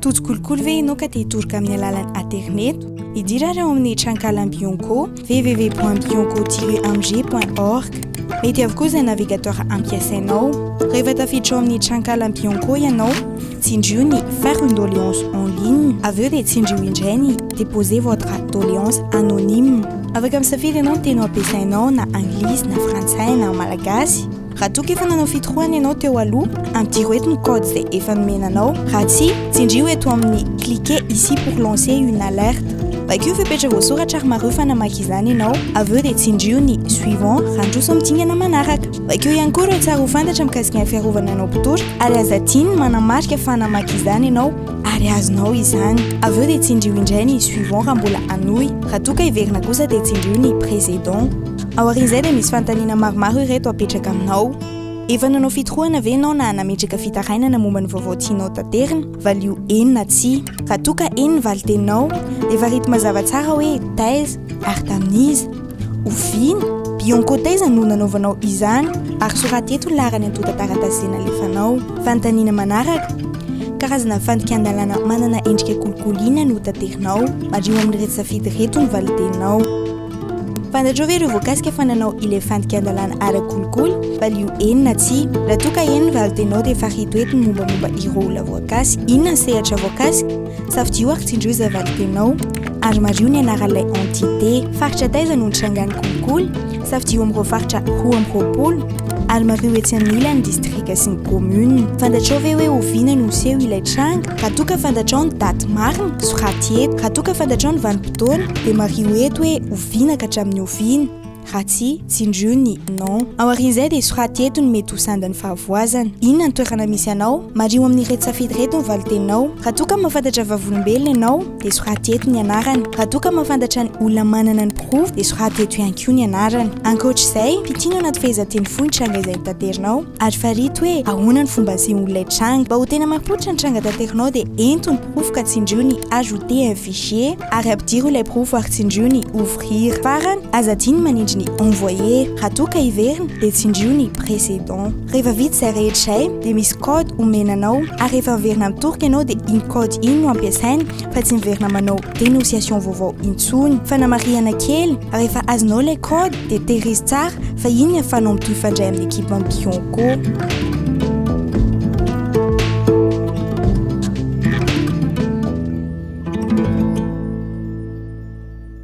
Tojo kolikoly ve ianao ka te hitoroka amin'ny alalan'ny aterineto? Midira ary ao amin'ny tranonkalan'ny Bianco, www.bianco-mg.org. Mety avokoa izay navigateur ampiasainao. Rehefa tafiditra ao amin'ny tranonkalan'ny Bianco ianao, tsindrio ny Faire une doléance en ligne, avy eo dia tsindrio indray ny Déposer votre doléance anonyme. Afaka misafidy ianao ny teny ho ampiasainao na anglisy na frantsay na malagasy. Raha toa ka efa nanao fitorohana ianao teo aloha, ampidiro eto ny code izay efa nomena anao. Raha tsia, tsindrio eto amin'ny Cliquez ici pour lancer une alerte. Vakio fepetra voasoratra ary mariho fa namaky izany ianao. Avy eo dia tsindrio ny Suivant raha handroso amin'ny dingana manaraka. Vakio ihany koa ireo tsara ho fantatra mikasika ny fiarovana anao mpitory ary aza adino ny manamarika fa namaky izany ianao ary azonao izany. Avy eo dia tsindrio indray ny Suivant raha mbola hanohy. Raha toa ka hiverina kosa dia tsindrio ny Précédent. Aorian'izay dia misy fanontaniana maromaro ireto apetraka aminao. Efa nanao fitorohana ve ianao na nametraka fitarainana momba ny vaovao tianao taterina? Valio eny na tsia. Raha toa ka eny ny valin-teninao, dia farito mazava tsara hoe taiza ary tamin'iza. Oviana? Bianco taiza no nanaovanao izany? Ary soraty eto ny laharan'ny antontan-taratasy izay nalefanao. Fanontaniana manaraka, Karazana fandikan-dalàna manana endrika kolikoly inona no taterinao? Mariho amin'ireto safidy ireto ny valin-teninao. Fantatrao ve ireo voakasika fa nanao ilay fandikan-dalàna ara-kolikoly? Valio eny na tsia. Raha toa ka eny ny valin-teninao dia farito eto ny mombamomba ireo olona voakasika. Inona ny sehatra voakasika? Safidio ary tsindrio izay valin-teninao ary mariho ny anaran'ilay entité. Faritra taiza no nitrangan'ny kolikoly? Safidio amin'ireo faritra 22 ary mariho etsy amin'ny ilany ny distrika sy ny commune. Fantatrao ve hoe oviana no niseho ilay tranga? Raha toa ka fantatrao ny daty marina, soraty eto. Raha toa ka fantatrao ny vanim-potoana, dia mariho eto hoe oviana ka hatramin'ny oviana. Raha tsia, tsindrio ny Non. Aorian'izay dia soraty eto ny mety ho sandan'ny fahavoazana. Inona ny toerana misy anao? Mariho amin'ireto safidy ireto ny valin-teninao. Raha toa ka mahafantatra vavolombelona ianao, dia soraty eto ny anarany. Raha toa ka mahafantatra ny olona manana ny porofo, dia soraty eto ihany koa ny anarany. Ankoatr'izay, fintino anaty fehezanteny fohy ny tranga izay notaterinao, ary farito hoe ahoana ny fomba nisehoan'ilay tranga. Mba ho tena marim-pototra ny tranga taterinao dia ento ny porofo ka tsindrio ny Ajouter un fichier, ary ampidiro ilay porofo ary tsindrio ny Ouvrir. Farany, aza adino ny manindry ny Envoyer. Raha toa ka hiverina, dia tsindrio ny Précédent. Rehefa vita izay rehetra izay dia misy code omena anao ary rehefa miverina mitoroka ianao dia iny code iny no ampiasaina fa tsy miverina manao dénonciation vaovao intsony. Fanamarihana kely, rehefa azonao ilay code dia tehirizo tsara fa iny ny ahafahanao mitohy hifandray amin'ny ekipan'ny Bianco.